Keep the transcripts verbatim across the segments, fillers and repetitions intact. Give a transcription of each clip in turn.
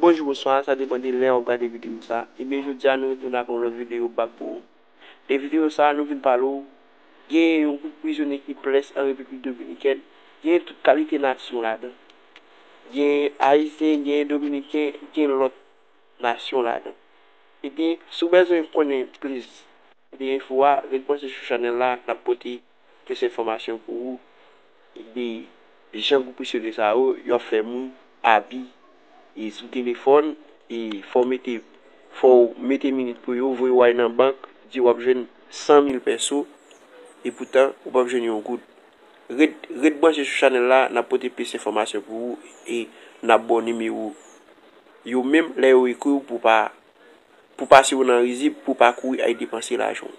Bonjou, bonswa, sa depann de lè w ap gade videyo sa. Ebyen, jodi a nou retounen ak yon lòt videyo bak pou ou. Nan videyo sa, nou vin pale w, gen yon gwoup prizonye ki blese an Repiblik Dominikèn. Gen tout kalite nasyon ladan. Gen Ayisyen, gen Dominiken, gen lòt nasyon ladan. Ebyen, si w bezwen konnen plis de enfo a, ret branche sou chanèl la, n ap pote plis enfòmasyon pou ou de jan gwoup prizonye sa yo, yo ap fè moun abi e sou telefòn, e fò w mete, fò w mete minit pou yo, voye w al nan bank, di w ap jwenn san mil pèso, epoutan ou p ap jwenn yon goud. Ret, ret branche sou chanèl la, n ap pote plis enfòmasyon pou ou e n ap ba w nimewo yo menm lè yo ekri w pou pa, pou pase w nan rizib, pou pa kouri al depanse lajan w.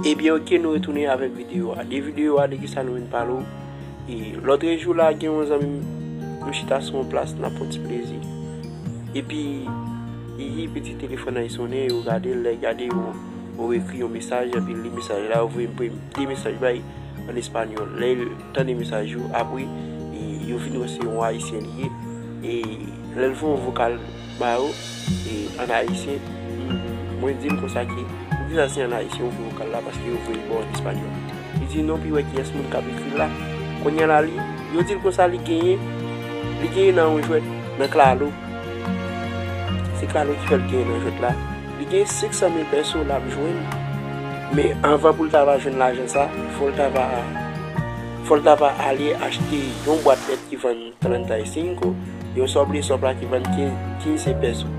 Ebyen, oke, nou retounen avèk videyo a. De videyo a, de kisa nou vin pale w? E lòtrejou la, gen yon zanmi m, nou chita sou yon plas, n ap fè yon ti plezi. Epi, hihi, piti telefòn nan sonnen, yo gade l, lè y gade, yo, yo ekri yon mesaj, epi li mesaj la, yo voye m de mesaj bay an espanyòl. Lè l tande mesaj yo, apre, e, yo vin wè se yon Ayisyen li ye. E lè l voye yon vokal ba yo, e, an ayisyen, m, mwen di l konsa ke, poukisa se an ayisyen ou voye vokal la, paske yo voye l ba w an espanyòl. Li di non, pou wè kiyès moun k ap ekri l la. Kounye a la, li, yo di l konsa li genyen, li genyen nan yon jwèt, nan Claro. Se Claro ki fè l genyen nan jwèt la. Li gen senk san mil pèso l ap jwenn. Men anvan pou l ta va jwenn lajan sa, fò l ta va, fò l ta va ale achte yon bwat lèt ki vann treinta y cinco, yon sobre sobre la ki vann quince pesos.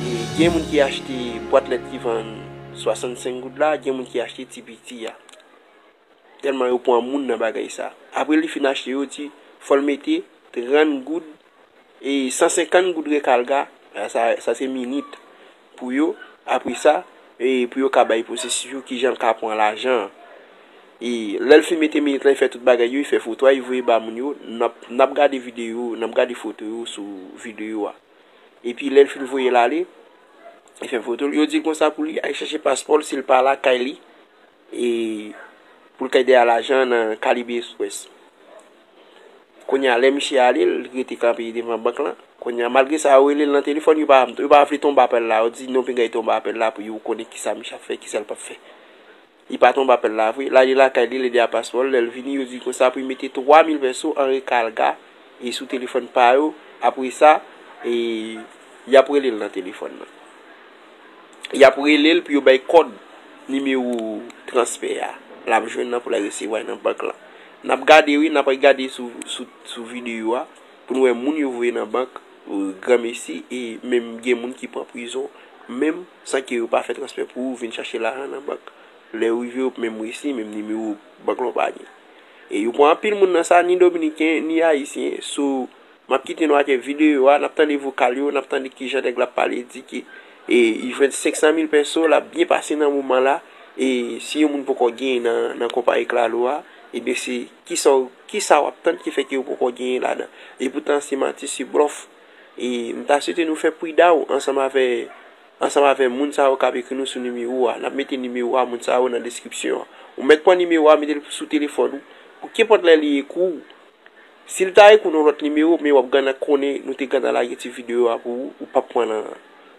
E gen moun ki achte bwat lèt ki vann swasannsenk goud la, gen moun ki achte ti piti a. Tèlman yo pran moun nan bagay sa. Apre li fin achte yo, di fò l mete trant goud e san senkant goud rekalga, sa, sa se minit pou yo. Apre sa, e pou yo ka bay pwosesis yo, kijan l ka pran lajan an. E lè l fin mete minit la, li fè tout bagay yo, li fè foto a, li voye ba moun yo. N ap, n ap gade videyo, n ap gade foto yo sou videyo a. Epi lè l fin voye l ale, li fè foto l, yo di l konsa pou li al chache paspò l si l pa lakay li, e pou l ka ede a lajan nan Caribe Express. Kounye a, lè misye ale, l rete kanpe devan bank lan. Kounye a, malgre sa, yo rele l nan telefòn, yo pa, yo pa vle tonbe apèl la. Yo di non, pinga yo tonbe apèl la pou yo konnen kisa misye ap fè, kisa l p ap fè. Li pa tonbe apèl la vre. L ale lakay li, l ede a paspò l. Lè l vini, yo di l konsa pou l mete twa mil pèso an rekalga e sou telefòn pa yo. Apre sa, e, y ap rele l nan telefòn nan. Y ap rele l pou yo bay kòd nimewo transfè a. L ap jwenn nan pou l al resevwa nan bank lan. N ap gade, wi, n ap gade sou, sou, sou videyo a pou n wè moun yo voye nan bank, granmesi, e menm gen moun ki pran prizon, menm san ke yo pa fè transfè pou ou vin chache lajan nan bank. Lè yo rive, yo menm resi, menm nimewo bank lan pa gen. E yo pran anpil moun nan sa, ni dominiken, ni ayisyen. So, m ap kite nou ak videyo a, n ap tande vokal yo, n ap tande kijan nèg la ap pale, di ke, e, li jwenn senk san mil pèso, l ap byen pase nan moman la, e si yon moun poko genyen nan, nan konpayi Claro a, ebyen se kisa w, kisa w ap tann ki fè ke w poko genyen ladan. Epoutan se manti, se blòf. E m ta swete nou fè pridan ansanm avè, ansanm avè moun sa yo k ap ekri nou sou nimewo a. N ap mete nimewo a moun sa yo nan deskripsyon an. Ou mèt pran nimewo a, mete l sou telefòn ou. Pou kenpòt lè li ekri w, si l ta ekri w nan lòt nimewo, men w ap gentan konnen nou te gentan lage ti videyo a pou ou, ou p ap pran nan,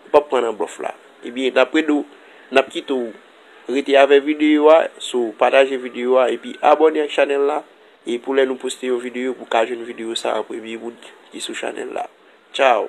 ou p ap pran nan blòf la. Ebyen, n ap rele w, n ap kite w rete avè videyo a, so pataje videyo a, epi abòne ak chanèl la, e pou lè nou poste yon videyo, pou w ka jwenn videyo sa an premye moun ki sou chanèl la. Tchao!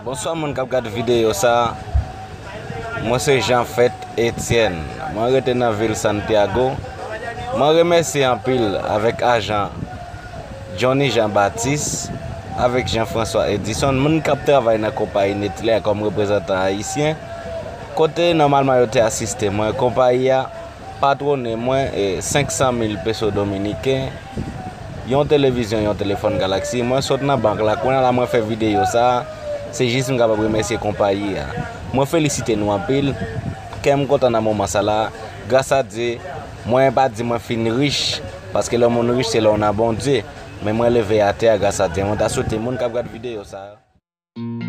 Bonswa moun k ap gade videyo sa a. Mwen se Jeanfet Etienne. Mwen rete nan vil Santiago. Mwen remèsye anpil avèk ajan Johnny Jean Baptiste, avèk Jean François Edison, moun k ap travay nan konpayi Netlè kòm reprezantan ayisyen. Kote nòmalman yo te asiste mwen, konpayi a patwone mwen e senk san mil peso dominiken, yon televizyon, yon telefòn Galaxy. Mwen sot nan bank la, kounye a la mwen fè videyo sa a, se jis m kapab remèsye konpayi a. Mwen felisite nou anpil, kè m kontan nan moman sa la. Gras a Dye, mwen pa di mwen fin rich, paske lè yon moun rich se lè w nan Bondye. Men mwen leve atè a gras a Dye. Mwen ta swete moun k ap gad videyo sa a.